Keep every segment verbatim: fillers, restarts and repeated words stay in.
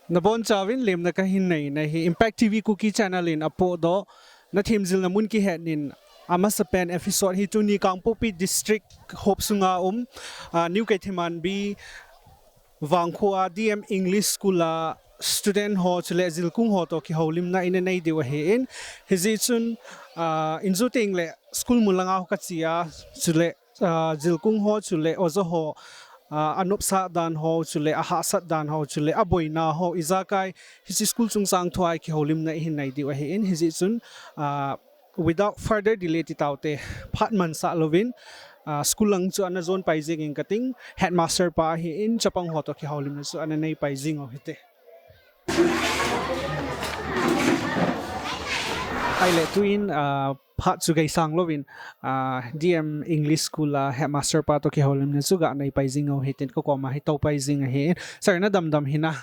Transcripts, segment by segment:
Nabonchauvin lemna kahin nei nahi. Impact T V Kuki Channel in apohdoh, na themjilna mun kihetnin, amasapen episode hi tuni Kangpokpi District hop sunga um, ah, New Keithelmanbi Vangkho a D M English School a student ho chule jilkung ho toh kihoulimna ina nei diu ahin. Hijeh chun, ah, injou tengle school mun langa ho kache a, chule ah, jilkung ho chule oja ho, ah, anopsah dan ho chule ahahsat dan ho chule aboina ho, ijakai hiche school chungchang thua kihoulimna ihin nei diu ahin, hijeh chun, ah, without further delay ti taute, phat mansah louvin, ah, school lang chu ana jon pai jingin kating, headmaster pa ahin, chapang ho toh kihoulimna chu ana nei pai jing u hite. Ahile tuin, ah, phat chu geisang louvin, ah, D M English School a headmaster pa toh kihoulimna chu ga nei pai jing u hitin kakoma hi tou pai jing ahi. Sir, nadamdam hina?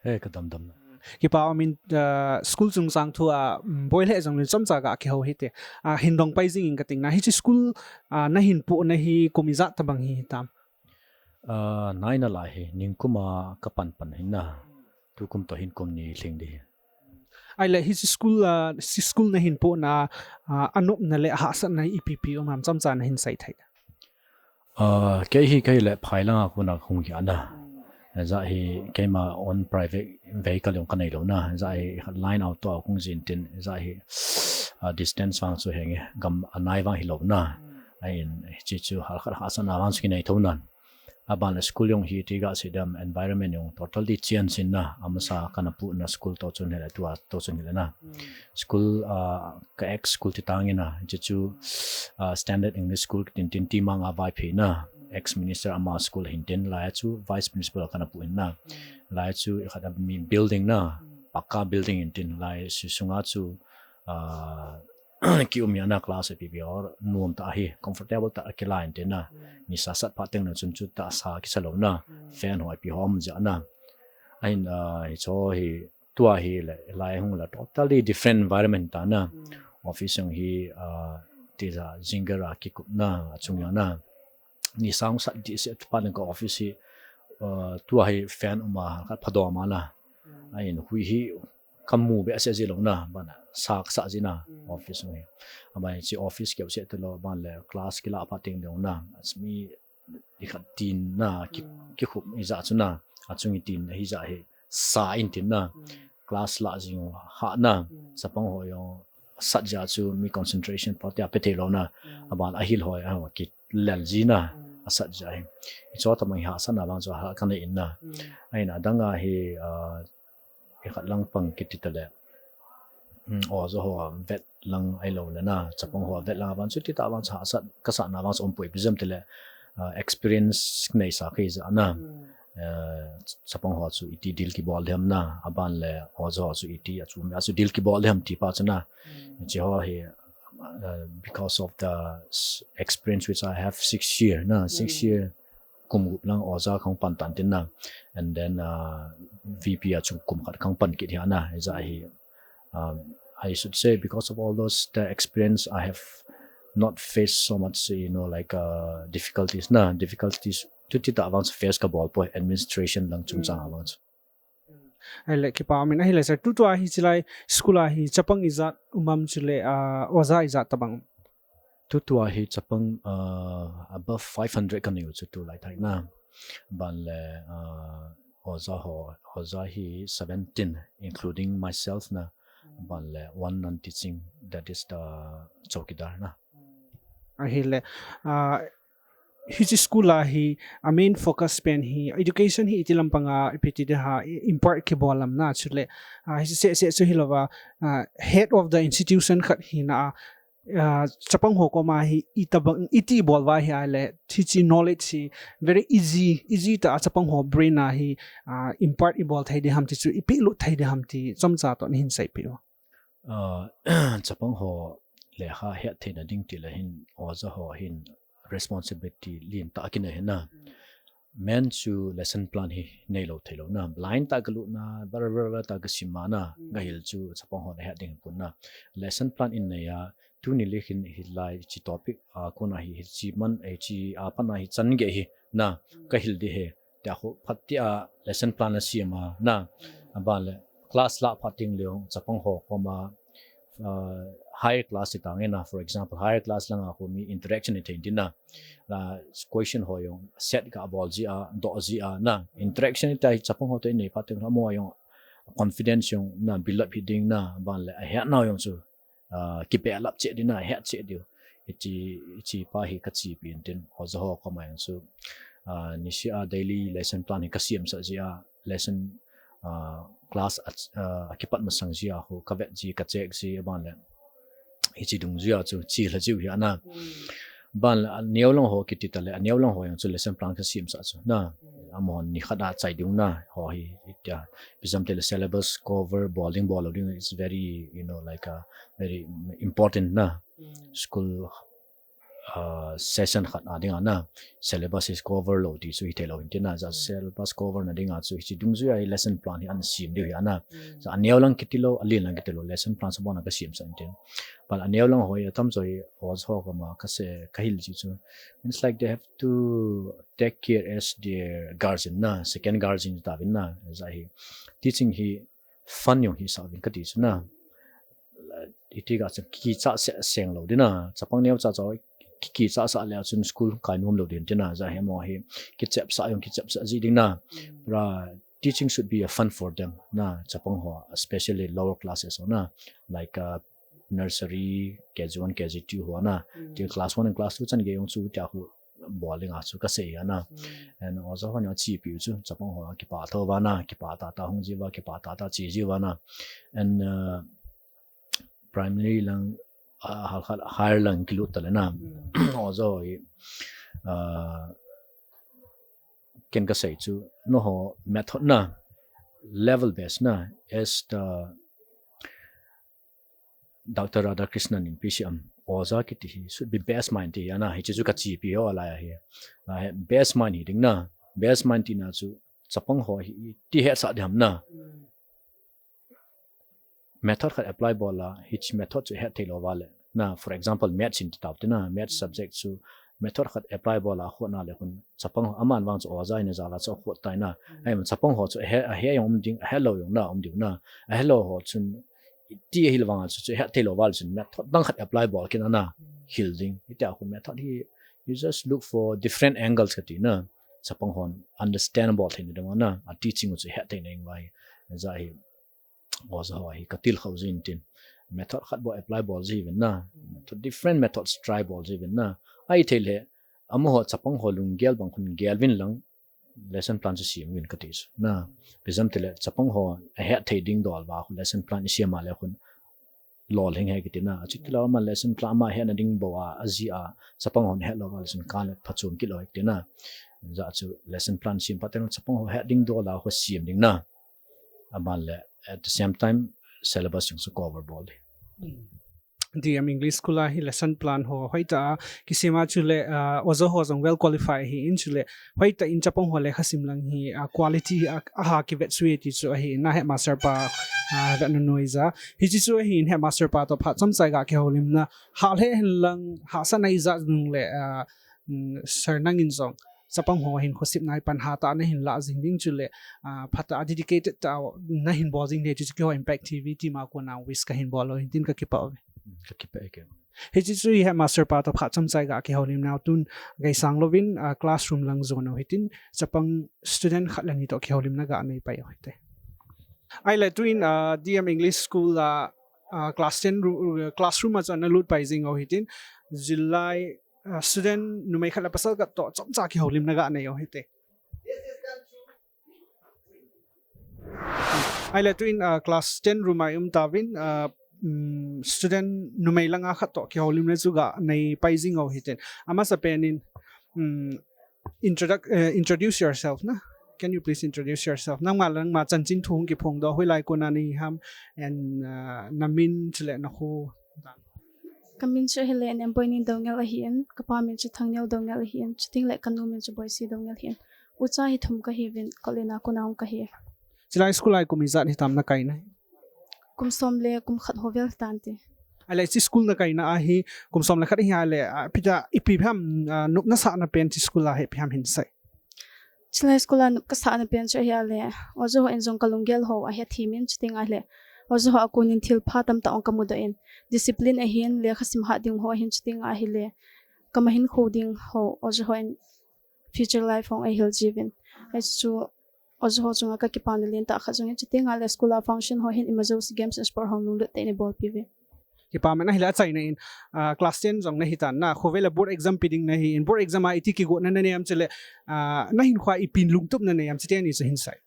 He, kadamdam na. Kipa umin, ah, school chungchang thua, um, boi le jong le chomcha ga kihou hite. Ah, hin dong pai jingin kating na. Hiche school, ah, nahin pohna hi kum ijat tabang hitam? Ah, nai nalai hi, ningkum a kapan pan hina. Tukum toh hin kum ni lhing ding hi. Ahile hiche school, ah, hiche school nahin pohna, ah, anopna le ahahsatna ipi ipi um ham, chomcha nahin sei thei? Ah, kei hi kei le phai langa kona hung hi ana. Aja hi keima own private vehicle jong kanei lou na. Aja hi line auto a hung jin tin, aja hi, ah, distance vang chu henge, gam anai vang hilou na. Ahin, hiche chu halkhat hahsatna vang chu kinei thou nan. Aban le school jong hi ti ga sei dem, environment jong totally change in na, amasa kana pohna school toh chun hile tua toh chun hile na. School, ah, ka ex school ti tang in na, hiche chu, ah, Standard English School tin tin ti manga Vaiphei na, ex minister ama school hin tin, lai chu vice principal kana poh in na. Lai chu ikhat a mi building na, pakka building in tin, lai chu sunga chu, ah, ki um hi ana class a P P or nuam ta hi, comfortable ta kila in tin na. Nisa sat phat teng na chun chu tahsa kisa lou na. Fan ho ipi ho um jeh na. Ahin, ah, hicho hi tua hi le, lai hung le totally different environment ta na. Office jong hi, ah, tija jingkah a kikup na, achung jong na. Nisa hung sat dih seh phat in ka office hi, ah, tua hi fan um a, khat phadom a na. Ahin hui hi kamu behseh ji lou na, ban a sa kasa ji na, office jong hi. Aban hiche office keu seh talou, aban le class kila phat teng jong na. Asmi ikhat tin na, ki, kikhup ija chu na, achung i tin hija hi sa in tin na, class la jing u hah na, chapang ho jong sat jeh chu mi concentration phat a pe thei lou na, aban ahil ho a kilel ji na, asat jeh hi. Hicho tabang hi hahsatna vang chu ha kanei in na. Ahin adang a hi, ah, ikhat lang pang kiti tale. Hmm, oja ho vet lang ahilou le na, chapang ho vet lang a vang chu tita vang chu hahsat, kasatna vang chu umpoi, ipi jeh ham tile, ah, experience neisa kei jeh na. Ah, chapang ho chu iti deal kibol dem na, aban le oja ho chu iti, achu mi a chu deal kibol dem ti pa chu na. Hiche ho hi, ah, because of the s-, experience which I have six year na, six year kum gup lang oja kahung pan tan tin na. And then, ah, V P a chu kum khat kahung pan kit hi ana, hijeh hi, um, I should say because of all those, the experience I have not faced so much, you know, like, uh, difficulties na, difficulties tu tita vang chu face kabol poi, administration lang chungchang a vang chu. Ahile kipa umin, ahile sir, tutua hi chilai school a hi chapang ijat um am chule, ah, oja ijat tabang? Tutua hi chapang, ah, above five hundred kanei u chu tulai thai na. Ban le, ah, oja ho, oja hi seventeen, including myself na. Ban le one non-teaching, that is the chowkidar na. Ahile, ah, hiche school a hi, a main focus pen hi, education hi iti lampang a, ipi ti ding ham, i-, impart kibol lam na chule. Ah, hiche seh seh chu hilou va, ah, head of the institution khat hina a, ah, chapang ho koma hi, itabang, iti bol va hi ahile, hiche knowledge hi, very easy, easy ta a chapang ho brain a hi, ah, impart ibol thei ding ham ti chu, ipi lut thei ding ham ti, chomcha toh nahin seipeh u. Ah, chapang ho lekha het theina ding tile hin, oja ho hin responsibility lentah kinei hi na. Main chu lesson plan hi neilou theilou na. Blind tah kalut na, bar bar bar tah kasim a na, kahil chu chapang hon ahet ding pon na. Lesson plan in nei a, tuni le hin hilai hiche topic a kona hi, hiche man, hiche a pat a hi chan gei hi na, kahil ding ahi. Tia khu phat tia lesson plan asem a na. Aban le class lah phat ding leh chapang ho koma uh, higher class ti tang ina, for example, higher class langa khu mi interaction i thei ding na, la question ho jong set ka bol ji a, do ji a na, interaction i thei chapang ho te nei phat ding la mo jong confidence jong na build up hi ding na, aban le a het nau jong chu uh, kibe lap che ding na, het che diu. Hichi, hichi pa hi ka chi pi in tin, oja ho koma jong chu uh, ni si a daily lesson plan hi ka siam sa ji a, lesson uh, class a, uh, a kipat masang ji a ho ka vet ji, ka check ji, aban le hichi dung ji a chu chi la ji u hi ana. Aban le a neo lang ho kiti ta le, a neo lang ho jong chu lesson plan ka siam sa chu na, amahon ni khat a chai dung na ho hi, itia, pisam te le syllabus cover bol ding bol lo ding is very, you know, like a very important na school uh, session khat a ding a na, syllabus is cover lo ti chu hi thei lo hin tin na, ja syllabus cover na ding a chu hichi dung ji a hi lesson plan hi an siam diu hi ana. Ja a neo lang kiti lo, a len lang kiti lo, lesson plan sa bon a ka siam sa in tin. Aban a neo lang ho hi a tam jo hi oja ho koma ka se, ka hil ji chu, it's like they have to take care as their guardian na, second guardian ta vin na, ja hi teaching hi fun jong hi sa vin ka ti chu na. Iti ka chu kicha se seng lo ding na, chapang neo cha cha ki, kicha sa le chun school kai nom lo ding tin na, ja hi mo hi kichep sa jong kichep sa ji ding na. Ra teaching should be a fun for them na, chapang ho, especially lower classes ho na, like uh, nursery, K G one, K G two ho na, till class one and class two chan gei jong chu tia khu bol ding a chu ka sei ana. And oja ho ni a chi pi u chu chapang ho kipa tho va na, kipa ta ta hung ji va, kipa ta ta chi ji va na. And uh, primary lang uh, hal khat higher lang kilut ta le na. Oja ho hi uh, ken ka sei chu, no ho method na, level base na, as the Doctor Radhakrishnan in P C M oja kiti hi should be best mind ti ana, hichi chu ka chi pi ho a lai a hi. Lai best mind hi ding na, best mind ti na chu chapang ho hi ti het sa ding ham na. Method khat apply bol a, hichi method chu het thei lo va le na, for example, maths in ti tau te na, maths subject chu method khat apply bol a khot na le khun chapang ho, aman vang chu oja in a jal a chu khot tai na. Ai man chapang ho chu a he, a he jong um ding, a he lo jong na um ding na. A he lo ho chun ti hil vang a chu, chu het thei lo va le chun method dang khat apply bol kin ana hil ding. Hitia khu method hi you just look for different angles ka ti na. Chapang hon understand bol thei na ding na, a teaching chu het thei na ing vai. Ja hi oja ho hi ka til khau jin tin, method khat bou apply bol ji vin na, method, different methods try bol ji vin na. Ai thei le, amaho chapang ho lunggel bang khun gel vin lang, lesson plan chu siam vin ka ti chu na. Pisam te le chapang ho a het thei ding dol va khu lesson plan i siam a le khun lol hing he kiti na. Achu ti lo ama lesson plan ama het na ding bou a, a ji a, chapang hon het lo va lesson kan le phachom kit lo he kiti na. Ja chu lesson plan siam phat te chapang ho het ding dol a khu siam ding na. Aban le at the same time syllabus jong chu cover bol ding. D M English School a hi lesson plan ho hoitah a kisem a chule, uh, oja ho jong well qualified ahi in chule, hoitah in chapang ho lekha sim lang hi, uh, quality a, aha kivet sui ti chu ahi na, headmaster pa, uh, vet na noi ja. Hichi chu ahi in headmaster pa to phat chomcha ga kihoulimna ha le hin lang ha sa nai ja nung le, uh, mm, sir nangin jong chapang ho hin khosipna hi pan hatah a na hin lah jing ding chule, ah, phatah a dedicated tah a na hin bol jing ding chu keiho Impact T V team a kona wish ka hin bol u hin tin ka kipah uve. Ka kipah e kei. Hichi chu hi headmaster pa to phat chomcha ga kihoulimna tun gaisang louvin, ah, classroom lang jon u hitin chapang student khat le ni to kihoulimna ga nei pai u hite. Ahile tuin, ah, D M English School a, ah, class ten ru-, ru-, classroom a chu ana lut pai jing u hitin, jilai, ah, student numei khat le pasal khat to chomcha kihoulimna ga nei u hite. Ahile tuin, ah, class ten room a i um tauvin, ah, um, student numei langa khat to kihoulimna chu ga nei pai jing u hitin. Amasapen in, um, introduc-, eh, introduce yourself na. Can you please introduce yourself? Nangma le nangma chanchin thu hung kiphongdoh, hoilai kona nahi ham, and, uh, namin chule nakho. Kamin chu ahile Nemboinin Doungel ahin, kapa min chu Thangneo Doungel ahin, chuting le kanu min chu Boisi Doungel ahin. Ucha hi thum kahiuvin, Kotlen a kona hung kahi. Chilai school a hi kum ijat hitam na kaina? Kum som le kum khat ho vel hitante. Ahile hichi school na kaina a hi kum som le khat hi ahile, ah, ipi ham, ah, nopna sahna pen hichi school a hi ipi ham hin sei. Chulai school a kasahna pen chu ahile, oja ho in jong kalunggel ho ahethem in, chuti ahile, oja ho a kon in thil pha tamtah ong kamudoh in, discipline ahin, lekha sim hat ding ho ahin, chuti ahile, kamahinkho ding ho, oja ho in future life ong eihil jiuvin. Hichu oja ho chunga kakipana lentah khat jong ahin, chuti ahile school a function ho ahin, ima jouse games and sport ho lunglut tah in eibolpi uve. Kipa man. Ahile achaina in, ah, class ten jong nahitan na, khovel a board exam pe ding nahin, board exam a iti kigotna nanei em chule, ah, nahinkho a ipi lungtup nanei em, chuti ni chu hinsei.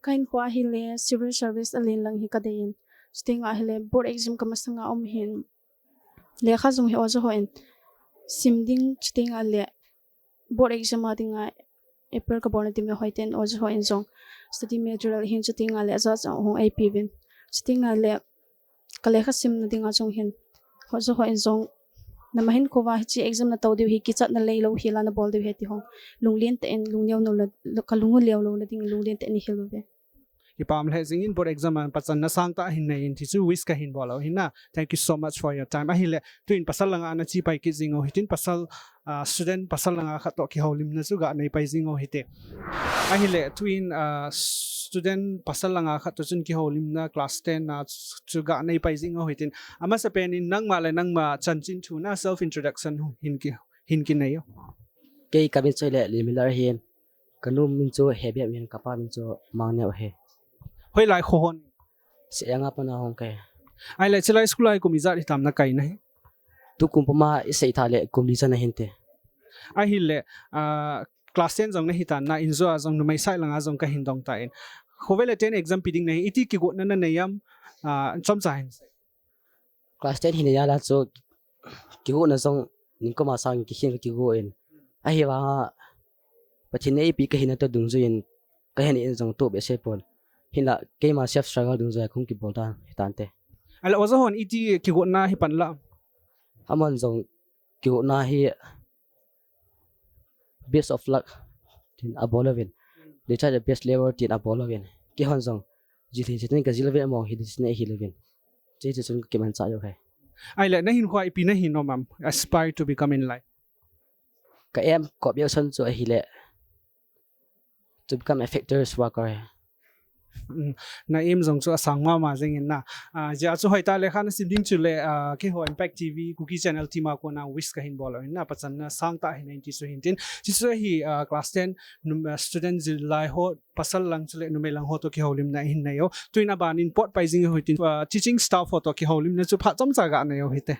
Kahinkho a ahile civil service alen lang hi kadei in, chuti ahile board exam kamasanga um hin, lekha jong hi oja ho in sim ding, chuti ahile board exam a dinga April kabolna ding mi hoiten oja ho in jong study material ahin, chuti ahile ajat jong hung eipeuvin, chuti ahile kalekha simna dinga jong hin oja ho in jong namahinkho uva hiche exam nato diu hi kichatna leilou hila nabol diu ahi ti ho lunglen tah in, lungneo lou la, kalung u leo louna ding lunglen tah in eihil uve. Kipa man lheh jing in, board exam a pachatna sangtah ahin nei in, ti chu wish kahin bol u ahin na. Thank you so much for your time. Ahile, tuin pasal langa nache pai kit jing u hitin, pasal, ah, student pasal langa khat toh kihoulimna chu ganei pai jing u hite. Ahile, tuin, ah, student pasal langa khat toh chun kihoulimna class ten a chu ganei pai jing u hitin. Amasapen in nangma le nangma chanchin thu na self introduction hin ki, hin kinei u. Kei kamin chu ahile Limilal ahin. Kanu min chu Hebep ahin, kapa min chu Mangneo ahi. Hoilai kho hon? Sehjang a pat a hung kahi. Ahile, chulai school a hi kum ijat hitam nakai na hi? Tukum puma isei tha le kum li chan ahinte. Ahile, ah, class ten jong nahitan na, injo a jong numei side langa jong kahin dong tan. Khovel a ten exam pe ding nahin, iti kigotna nanei em, ah, chomcha hin sei. Class ten hina jal a chu kigotna jong ningkoma sang kikhen kigo in. Ahivanga Pathen in eipe kahina toh dungjuiyin kahin in jong toh behseh pon. Hinla keima self struggle dungjuiya kahung kibol tan hitante. Ahile oja hon iti kigotna hi pan la? Aman jong kigotna hi best of luck tin abol uvin. They try the best level tin abol uvin. Keihon jong jil hi jil in kajil uve, amahon hi jil in eihil uvin. Chuti chun kakimanchah u ahi. Ahile nahinkho a ipi nahin nom em, aspire to become in life? Ka aim kop jeng chu ahile to become a factory worker. Mm, na aim jong chu asang mama jeng in na. Ah, hijeh chun hoitah lekha nasim ding chule, ah, keiho Impact T V, Kuki Channel team a kona wish kahin bol u ahin na, pachatna sangtah hin nei in ti chu hin tin. Chuche chu hi, ah, class ten num-, ah, student jil lai ho, pasal lang chule numei lang ho toh kihoulimna hin nei u. Tuin aban in pot pai jing u hitin, ah, teaching staff ho toh kihoulimna chu phat chomcha ganei u hite.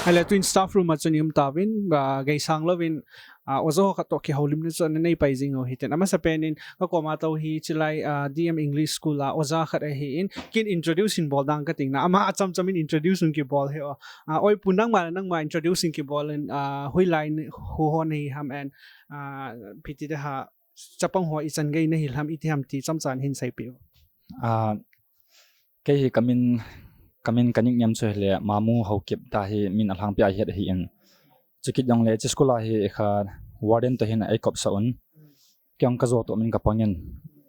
Ahile tuin staff room a chun i um tauvin, ah, geisang louvin, ah, oja ho khat toh kihoulimna chu nanei pai jing u hitin. Amasapen in kakoma tou hi chulai, ah, D M English School a oja khat ahin, kin introduce hin bol ding kating na. Ama achamcham in introduce hung kibol hih o. Ah, oi pu, nangma, nangma introduce hin kibol in, ah, hoilai ni, kho hon nahi ham and, ah, ipi ti ding ham, chapang ho ichan gei nahi ham, iti ham ti chomcha hin seipeh u. Ah, kei hi kamin, kamin ka nickname chu ahile Mamu Haokip, tua hi min alhangpi a ihet ahin. Chukit jongle hiche school a hi kha warden toh hin eikopsah un. Kei jong kajo toh min kapang in.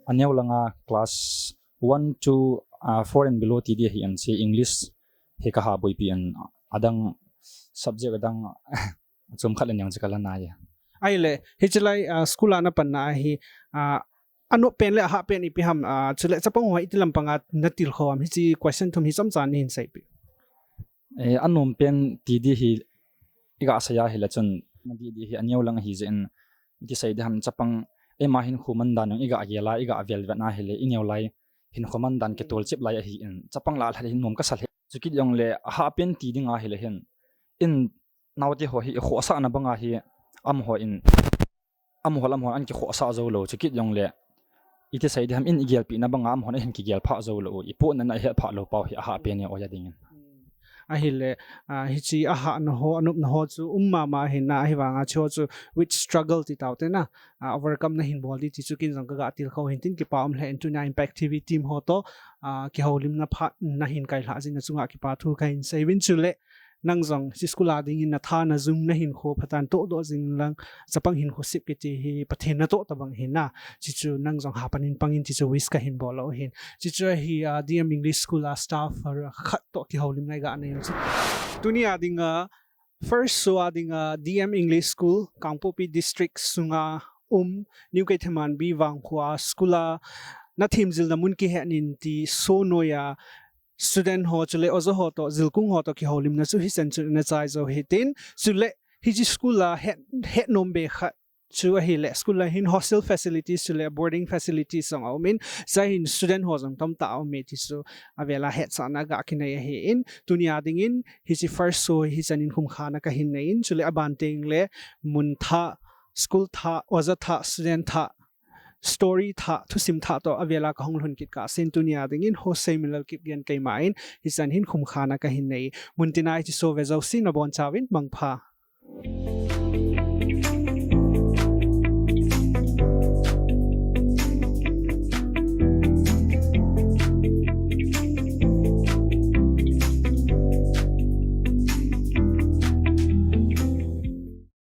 Aneo langa class one, two, ah, four and below ti ding ahin, hiche English hi kaha boipi in, adang subject adang chomkhat le ni jong chu kala nai e. Ahile, hiche lai, ah, school a napanna a hi, ah, anop pen le ahah pen ipi ham, ah, chule chapang ho iti lampanga natilkhou ham, hiche question thum hi chomcha nahin seipeh. Eh, anom pen ti ding hi iga sei ahile chun, nadih dih hi aneo lang ahi jeh in, iti sei ding ham, chapang eima hinkho mandan jong iga gel a, iga velvet na ahile, ineo lai hinkho mandan kitol chep lai ahin, chapang lah a lha hin nom kasa lheh. Chukit jongle ahah pen ti ding ahile hin, in naote ho hi ikhohsahna banga hi, amaho in, amaho le amaho in ana kikhohsah jou lou, chukit jongle iti sei ding ham, in igelpehna banga amahon ahin kigel phah jou lou u, ipohnatna ahet phah lou pau hi ahah pen e, oja dingin. Ahile, ah, hiche ahahna ho, anopna ho chu um mama ahin na, ahivanga hiche ho chu with struggle ti taute na, ah, overcome nahin bol ding ti chu ken jong kaga tilkhou hin tin, kipa um lheh in, tunia Impact T V team ho toh, ah, kihoulimna phat nahin kailhah jeh in nachunga kipa thu kahin sei uvin, chule nang jong hiche school a dingin natha najung nahinkho phatah in tohdoh jing lang, chapang hinkho sep kiti hi Pathen natoh tobang ahi na, chuche chu nang jong hapan in pang in ti chu wish kahin bol u ahin. Chuche chu hi, ah, D M English School a staff khat toh kihoulimna iga nei u chu. Tunia dinga first show a dinga D M English School, Kangpokpi District sunga um, New Keithelmanbi Vangkho a school a na themjilna mun kihetnin ti show noiya student ho chule oja ho toh, jilkung ho toh kihoulimna chu hichan chu na chai jou hitin, chule hiche school a het, het nom be khat chu ahile, school a hin hostel facilities chule boarding facilities jong aumin, chua hin student ho jong tamtah aume ti chu avela hetsahna ga kinei ahin, tunia dingin hiche first show hichan in khumkhana kahin neiyin, chule aban tengle mun thah, school thah, oja thah, student thah, story thah, thusim thah toh avela kahung lhun kit kah sen, tunia dingin host Seiminlal Kipgen keima in hichan hin khumkhana kahin nei. Muntina hiche show ve jouse nabonchauvin mangpha.